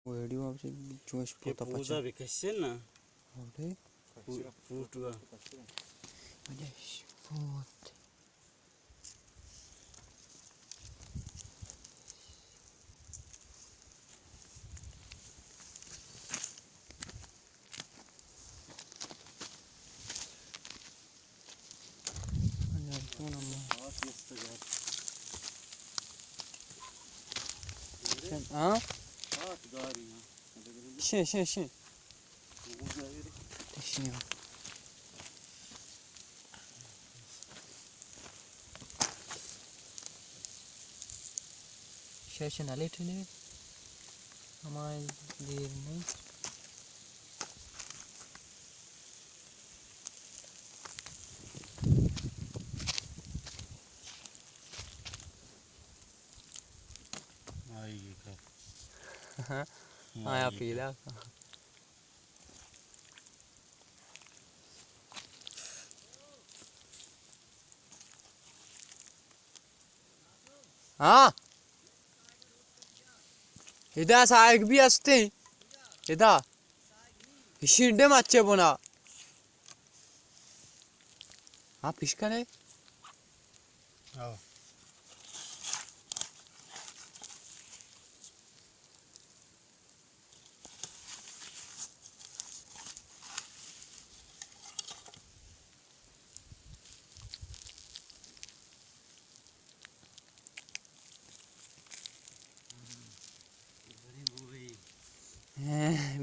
ویڈیو آپ سے چوش یہ پوتا پوزا پچا۔ بھی کشے نا۔ اوکے۔ فو-، فوٹو۔ اجش پوت۔ ہاں؟ شے، شے، شے۔ شے۔ شے، شے نہ لیٹنے۔ ہمائیں دیر نہیں۔ آئی گی کا۔ آیا پیدا۔ ہاں۔ ادا ساہگ بھی ہستے۔ ادا۔ اشی ڈیم اچے بنا۔ ہاں، پیش کنے۔ آو۔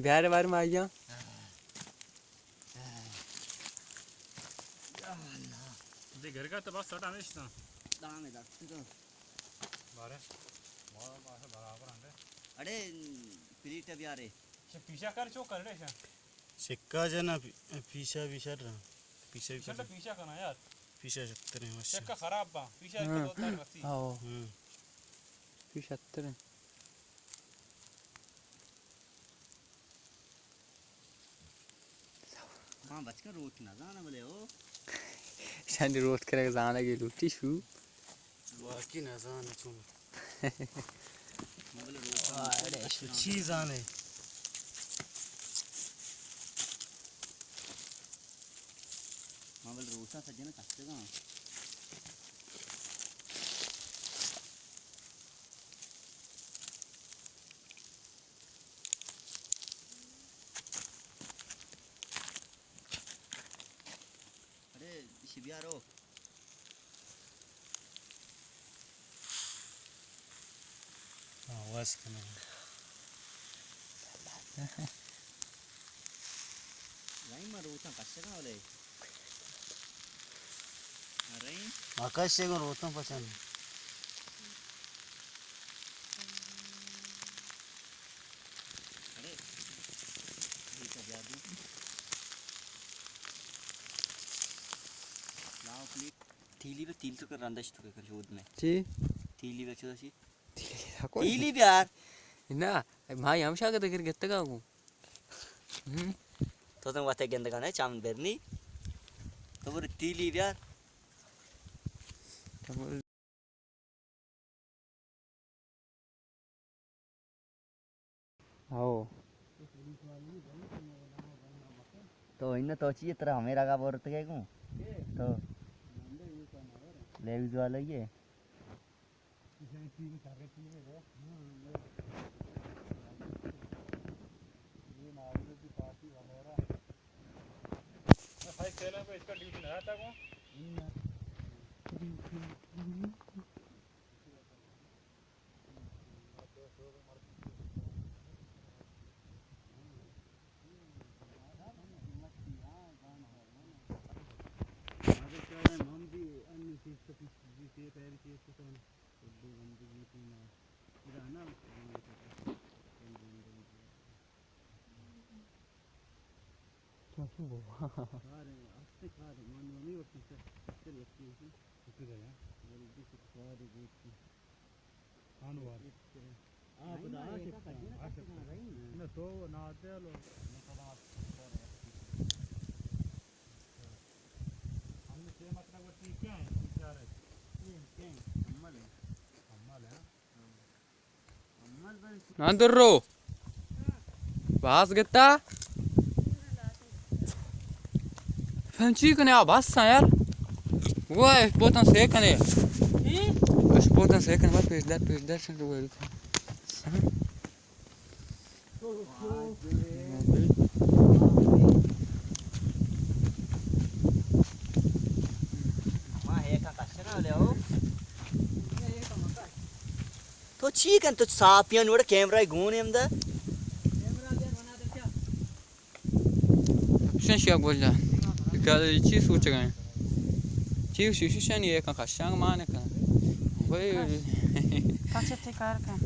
بیار بار ما آیا۔ دے گھر کا تو بس سٹا نہیں اشنا۔ دانے ڈاکٹر تو۔ بارے۔ بارے برابر آندے۔ اڑے پلیٹ بیارے۔ چہ پیشا کر چو کر رہے شا۔ سکا جنا پی-، پیشا بھی شر رہا۔ پیشا بھی شر شر۔ پیشا کنا یار۔ پیشا شتر ہیں ماشاء۔ سکا خراب با۔ پیشا ہاں۔ ایک دو تار رسی۔ ہاں۔ ہوں۔ پیشا شتر ہیں۔ ہاں، بچکا روت نہ زانا بلے او۔ شانی روت کرے زانا گے لوٹی شو۔ واقعی نزاناں چون۔ ما بلے روت آ، اڑے، شو چی زانے؟ ما بلے روتاں سجنا کچگاں۔ اڑے، اشی بیارو۔ ہاں، وس کنے۔ رحیم، ما روتاں کشگاں ولے۔ رحیم۔ ما کشے گوں روتاں پچن۔ اڑے، ٹھیک ہے، بیا دوں۔ لاؤ پلیٹ۔ تیلی بہ تیل تو کر رندش تو کر شود میں۔ چی؟ تیلی بہ چودا چی؟ تیلی دا کوئی؟ تیلی بیار۔ نہ، بھائی ہم شاگرد کر گتگا کو۔ ہم۔ تو تم وتے گندگا نہ چام برنی۔ تو بر تیلی بیار۔ ہو۔ تو انہ تو چیئے ترا ہمیں رگا بورت گئے گوں؟ تو لیویز والا ہی ہے۔ بھائی سیلوں پہ اس کا ڈیوٹی نہ آتا کو؟ چوشیں بابا۔ کار ہے، اصل کار ہے، من نمی وقتی سے، اصل وقتی سے۔ کتے دے یار۔ بلے دیکھ کار ہے، گوشتی۔ خان وار۔ آپ دا آشپ۔ آشپ۔ نہ تو نہ دے لو۔ نہ تو نہ دے لو۔ ہم نے سے مطلب وقتی کیا ہے؟ کیا ہے؟ کمل ہے۔ کمل ہے۔ ناندر رو۔ باز گتا؟ پنچی کنے آ بس یار. وہ پوتن سے کنے. اش پوتن سے کنے بس پیش در، پیش در شن تو. تو چی کن؟ تو ساپیان وڑ کیمرہ گون ہم دا. شن شیا گوجا. چی سوچ گئے؟ چی شیشی شنی ایک کشنگ مان کن. بھائی. کچھ تے کار کن.